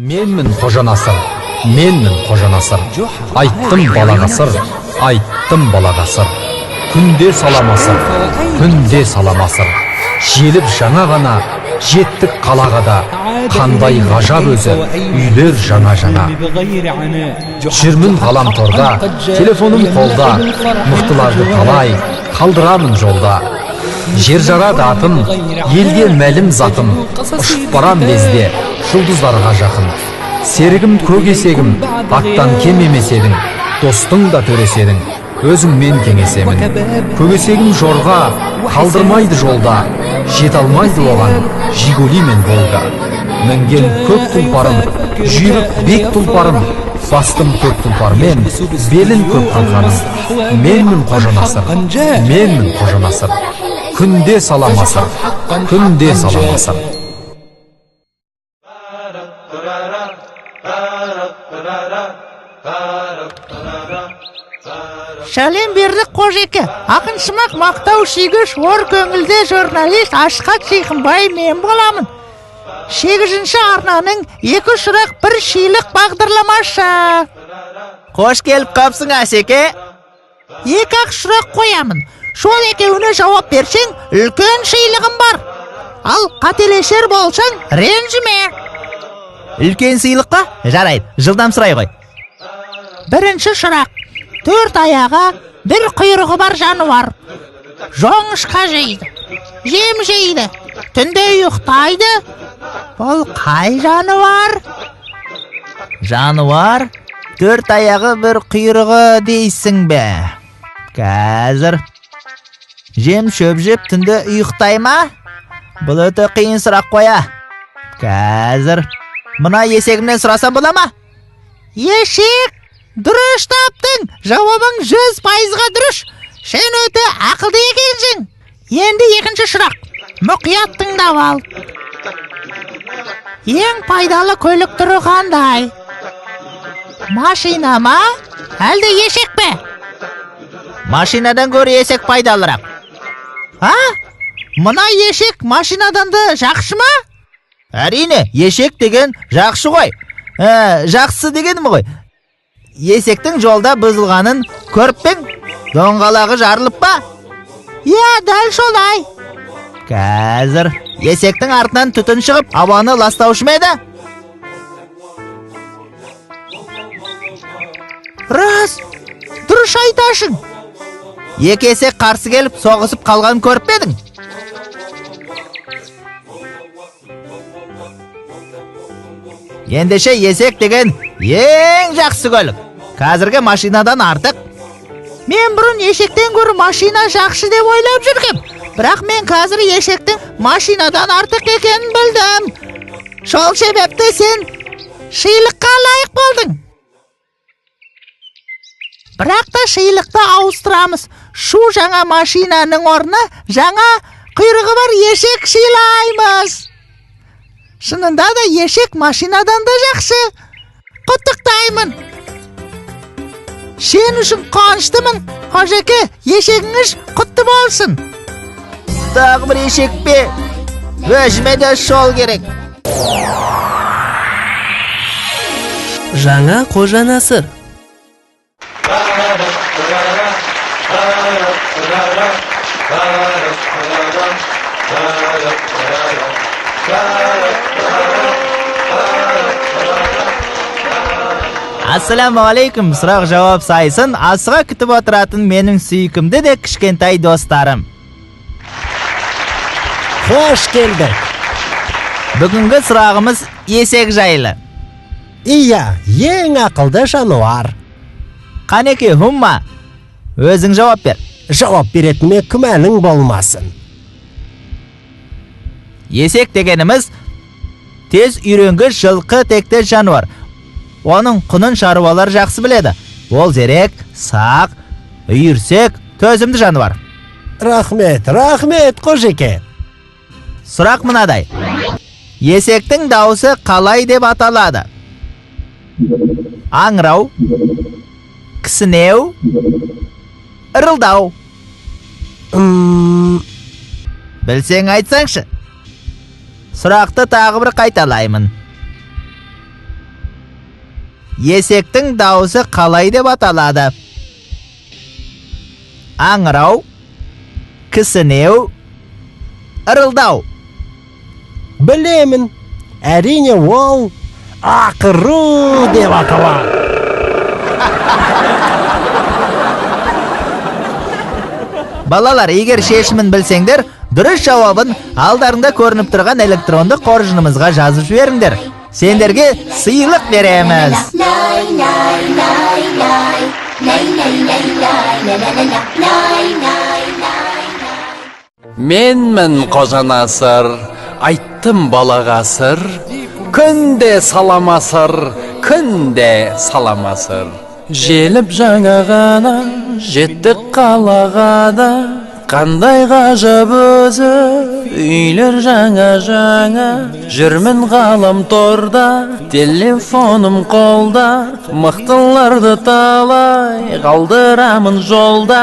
Менмін Қожанасыр, менмін Қожанасыр. Айттым балаға сыр, айттым балаға сыр. Күнде саламасыр, күнде саламасыр. Желіп жаңа ғана, жеттік қалаға да. Қандай ғажап өзі, үйлер жаңа-жаңа. Жүрмін ғаламторда, телефоным қолда. Мықтыларды талай, қалдырамын жолда. Жер жарады атым, елге мәлім затым. Ұшып барам лезде, жұлдыздарға жақын. Серігім көк есегім, аттан кем емес едің. Достың да төресі едің, өзіңмен кеңесемін. Көк есегім жорға, қалдырмайды жолда. Жете алмайды оған, Жигули мен Волга. Мінген көк тұлпарым, жүйрік бек тұлпарым. Бастым көк тұлпармен, белін көк қалқаным. Менмін Қожанасыр, менмін Қожанасыр. Күнде саламасыр, күнде саламасыр. Сәлем бердік, Қожеке. Ақыншымақ мақтау сүйгіш, ор көңілді журналист Асхат Сейхымбай мен боламын. 8-ші арнаның 2 сұрақ 1 шилік бағдарламасы. Қош келіп қапсың, Асеке. 2-ақ сұрақ қоямын. Сол екеуіне жауап берсең, үлкен сыйлығым бар. Ал қателесер болсаң, ренжіме. Үлкен сыйлық па? Жарайды, жылдам сұрай ғой. Бірінші сұрақ. 4 аяғы, 1 құйрығы бар жануар. Жоңышқа жейді, жем жейді, түнде ұйықтайды. Бұл қай жануар? Жануар? 4 аяғы, 1 құйрығы дейсің бе? Қазір. Жем шөп жеп түнде ұйықтай ма? Бұл өте қиын сұрақ қоя. Қазір. Мына есегімнен сұрасам бола ма? Есек! Дұрыс таптың! Жауабың 100%-ға дұрыс. Сен өте ақылды екенсің. Енді екінші сұрақ. Мұқият тыңдап ал. Ең пайдалы көлік түрі қандай? Машина ма? Әлде есек пе? Машинадан гөрі есек пайдалырақ. А? Мына есек машинадан да жақсы ма? Әрине, есек деген жақсы ғой. Жақсы дегенім ғой. Есектің жолда бұзылғанын көріп пе ең? Доңғалағы жарылып па? Иә, дәл солай. Қазір есектің артынан түтін шығып, ауаны ластаушы ма еді? Рас, дұрыс айтасың. Екі есек қарсы келіп, соғысып қалғанын көріп пе едің? Ендеше есек деген ең жақсы көлік. Қазіргі машинадан артық. Мен бұрын есектен гөрі машина жақсы деп ойлап жүргем. Бірақ мен қазір есектің машинадан артық екенін білдім. Сол себепті сен сыйлыққа лайық болдың. Бірақ та сыйлықты ауыстырамыз. Шу жаңа машинаның орнына жаңа құйрығы бар есек сыйлаймыз. Шынында да есек машинадан да жақсы. Құттықтаймын. Сен үшін қуаныштымын, Қожеке, есегіңіз құтты болсын. Тағы бір есек пе? Өзіме де сол керек. Жаңа Қожанасыр. Ассаламу алейкум, сұрақ жауап сайысын асыға күтіп отыратын менің сүйкімді де кішкентай достарым. Қош келдік. Бүгінгі сұрағымыз есек жайлы. Иә, ең ақылды жануар. Қанеки, Хумма, өзің жауап бер. Жауап беретініме күмәнің болмасын. Есек дегеніміз тез үйренгіш жылқы текті жануар. Оның құнын шаруалар жақсы біледі. Ол зерек, сақ, үйірсек, төзімді жануар. Рахмет, рахмет, Қожеке. Сұрақ мынадай. Есектің даусы қалай деп аталады? Аңырау, кісінеу, ырылдау. Білсең айтсаңшы. Сұрақты тағы бір қайталаймын. Есектің дауысы қалай деп аталады? Аңырау, кісінеу, ырылдау. Білемін. Әрине, ол ақыру деп аталады. Балалар, егер шешімін білсеңдер, дұрыс жауабын алдарында көрініп тұрған электронды қоржынымызға жазып жіберіңдер. Сендерге сыйлық береміз. Менмін Қожанасыр, айттым балаға сыр, күнде саламасыр, күнде саламасыр. Желіп жаңа ғана, жеттік қалаға да, қандай ғажап өзі, үйлер жаңа-жаңа. Жүрмін ғаламторда, телефоным қолда, мықтыларды талай қалдырамын жолда.